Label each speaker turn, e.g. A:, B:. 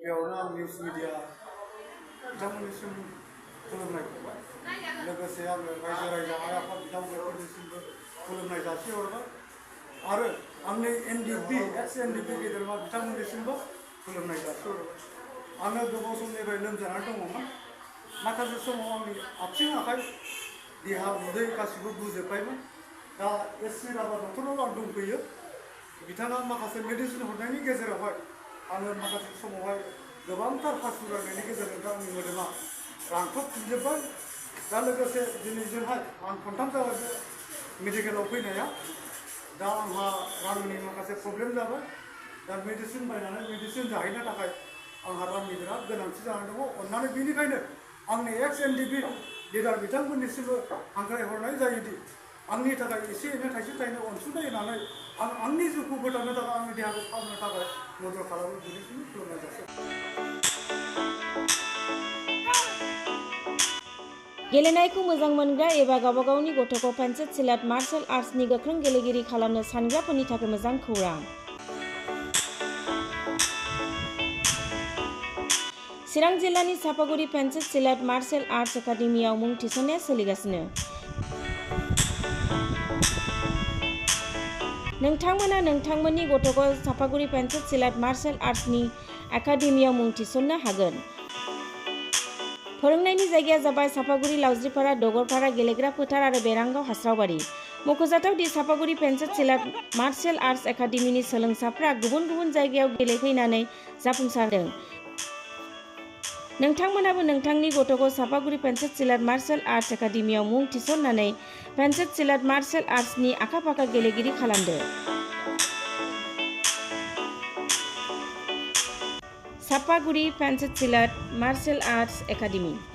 A: बेयावनो आं news media बिथांमोननिसिम खुलुमनाय थाबाय लोगोसे आङो रायजो राजा आइ आफा बिदा फंबायफोरनिसिमबो खुलुमनाय जासिहरबाय आरो आंनि एनडिपि एक्स एनडिपि गेदेरमा बिथांमोननिसिमबो खुलुमनाय जासिहरबाय आङो गोबाव समनिफ्राय लोमजानानै दङमोन माखासे समाव आंनि आथिं आखाइ देहा उदै गासिबो बुजोब्बायमोन दा एससि राभा डक्टरनाव आं दंफैयो बिथाङा माखासे मेडिसिन हरनायनि गेजेरावहाय आङो माखासे समावहाय गोबांथार हासुगारनायनि गेजेरजों दा आंनि मोदोमा रानख्रबजोब्बाय दा लोगोसे दिनैजोंहाय आं खनथाम जाबाय बे मेडिकेलाव फैनाया दा आंहा रांनि माखासे प्रब्लेम जाबाय दा मेडिसिन बायनानै मेडिसिन जाहैनो थाखाय आंहा रांनि बिराद गोनांथि जानानै दङ अन्नानै बेनिखायनो आंनि एक्स एनडिपि लिडार बिथांमोननिसिमबो हांख्रायहरनाय जायोदि आंनि थाखाय एसे एनै थाइसे थाइनै अनसुंथाइ होनानै आंनि जिउखौ फोथांनो थाखाय आंनि देहाखौ फाहामनो थाखाय मदद खालामनो बिनिसिम खुलुमनाय जासिगोन।
B: गेलेनायखौ मोजां मोनग्रा एबा गावबा गावनि गथ'खौ पेन्सिल सिलाट मार्शेल आर्ट्सनि गोख्रों गेलेगिरि खालामनो सानग्राफोरनि थाखाय मोजां खौरां। चिरां जिल्लानि चापागुरि पेन्सिल सिलाट मार्शेल आर्ट्स एकाडेमियाव मुं थिसननाया सोलिगासिनो। नोंथांमोना नोंथांमोननि गथ'खौ चापागुरि पेन्सिल सिलाट मार्शेल आर्ट्सनि एकाडेमियाव मुं थिसननो हागोन। फोरोंनायनि जायगाया जाबाय चापागुरि लावज्रिपारा दगरपारा गेलेग्रा फोथार आरो बेरांगाव हास्रावबारि। मख'जाथाव दि चापागुरि पेन्सिल सिलाट मार्शेल आर्ट्स एकाडेमिनि सोलोंसाफ्रा गुबुन गुबुन जायगायाव गेलेहैनानै जाफुंसारदों। नोंथांमोनाबो नोंथांनि गथ'खौ चापागुरि पेन्सिल सिलाट मार्शेल आर्ट्स एकाडेमियाव मुं थिसननानै पेन्सिल सिलाट मार्शेल आर्ट्सनि आखा-फाखा गेलेगिरि खालामदो। चापागुरि पेन्सिल सिलाट मार्शेल आर्ट्स एकाडेमि।